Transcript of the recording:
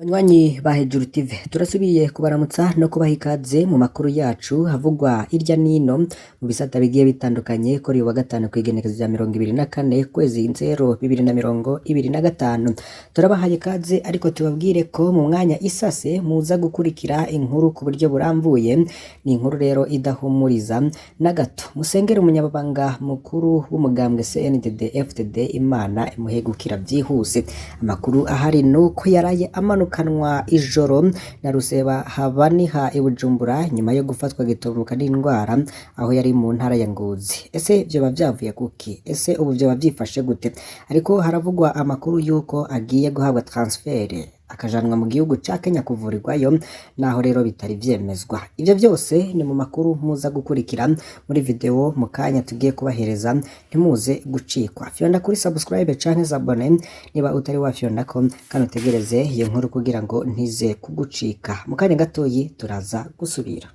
Banywanyi ba Hejuru TV, turasubiye kubaramutsa no kubaha ikaze mu makuru yacu havugwa hirya nino mu bisata bigiye bitandukanye kuri uyu wa gatanu kw'igenekerezo rya 24 kwezi nzero 2025. Turabahaye ikaze, ariko tubabwire ko mu mwanya isase muza gukurikira inkuru ku buryo burambuye. Ni inkuru rero idahumuriza na gato. Musengere umunyabanga mukuru w'umugambwe CNDD FDD, Imana imuhe gukira byihuse. Amakuru ahari nuko yaraye amanukanwa ijoro na Ruseba Habaniha i Bujumbura nyuma yo gufatwa gituruka n'indwara aho yari mu ntara ya Ngozi. Ese vyoba vyavuye kuki? Ese ubu vyoba vyifashe gute? Ariko haravugwa amakuru yuko agiye guhabwa transfert akajanwa mu gihugu ca Kenya kuvurirwayo, naho rero bitari vyemezwa. Ivyo vyose ni mu makuru muza gukurikira muri video mu kanya tugiye kubahereza, ntimuze gucikwa. Fyonda kuri subscribe canke s'abonner niba utari wafyondako, kandi utegereze iyo nkuru kugira ngo ntize kugucika. Mu kanya gatoyi turaza gusubira.